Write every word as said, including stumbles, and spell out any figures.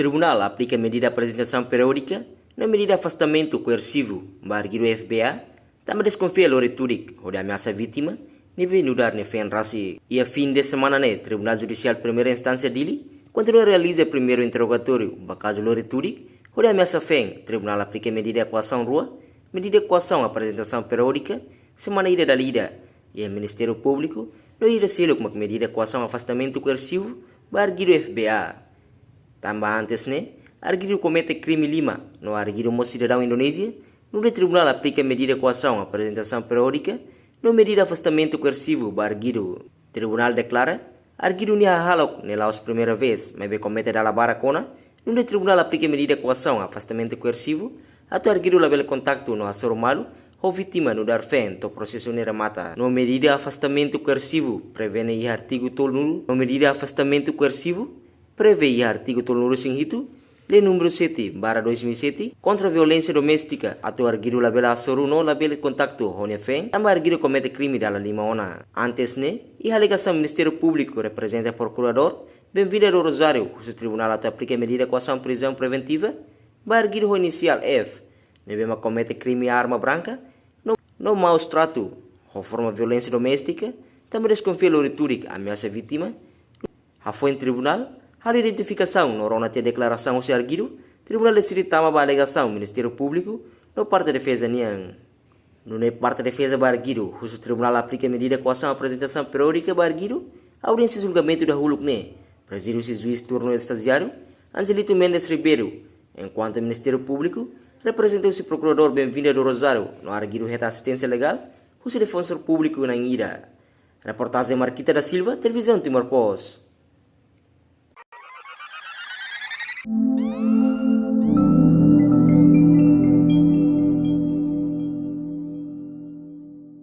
Tribunál aplika medida aprezentasaun periódika no medida afastamentu koersivu ba arguidu F B A, tanba deskonfia lori tudik hodi ameasa vítima ne'ebé nu'udar nia feen rasik. Iha fin de semana ne'e, Tribunál Judisiál Primeira Instánsia Dili kontinua realiza primeiru interrogatóriu ba kazu lori tudik hodi ameasa feen. Tribunál aplika medida koasaun rua, medida koasaun aprezentasaun periódika, semana ida dala ida iha Ministériu Públiku, no ida seluk mak medida koasaun afastamentu koersivu ba arguidu F B A, tanba antes ne'e arguidu komete krime lima no arguidu mós sidadaun Indonézia, nu'udar tribunál aplika medida koasaun aprezentasaun periódika no medida afastamentu koersivu ba arguidu. Tribunál deklara arguidu nia hahalok ne'e la'ós primeira vez, maibé komete dala barak ona, nu'udar tribunál aplika medida koasaun afastamentu koersivu atu arguidu labele kontaktu no hasoru malu ho vítima nu'udar feen to'o prosesu ne'e remata. No medida afastamentu koersivu prevee iha artigu tolunulu, no medida afastamentu koersivu prevee iha artigu tolunulu-resin-hitu, Lei númeru sete barra dois mil e sete, kontra violénsia doméstika, atu arguidu labele hasoru no labele kontaktu ho nia feen, tanba arguidu komete krime dala lima ona. Antes ne'e, iha alegasaun Ministériu Públiku reprezenta Prokuradór Benvinda do Rosário husu tribunál atu aplika medida koasaun prizaun preventiva ba arguidu ho inisiál F, ne'ebé mak komete krime arma branka no, no maus tratu ho forma violénsia doméstika, tanba deskonfia lori tudik ameasa vítima. Hafoin tribunál halo identifikasaun no rona tiha deklarasaun husi arguidu, tribunál deside tama ba alegasaun Ministériu Públiku no parte defeza nian. Nune'e parte defeza ba arguidu husu tribunál aplika medida koasaun aprezentasaun periódika ba arguidu, audiénsia julgamentu dahuluk ne'e prezide husi juís turnu estajiáriu Angelito Mendes Ribeiro, enkuantu Ministériu Públiku reprezenta husi Prokuradór Benvinda do Rosário, no arguidu hetan asisténsia legál husi Defensór Públiku na'in ida. Reportajen Marquita da Silva, Televizaun Timor Post.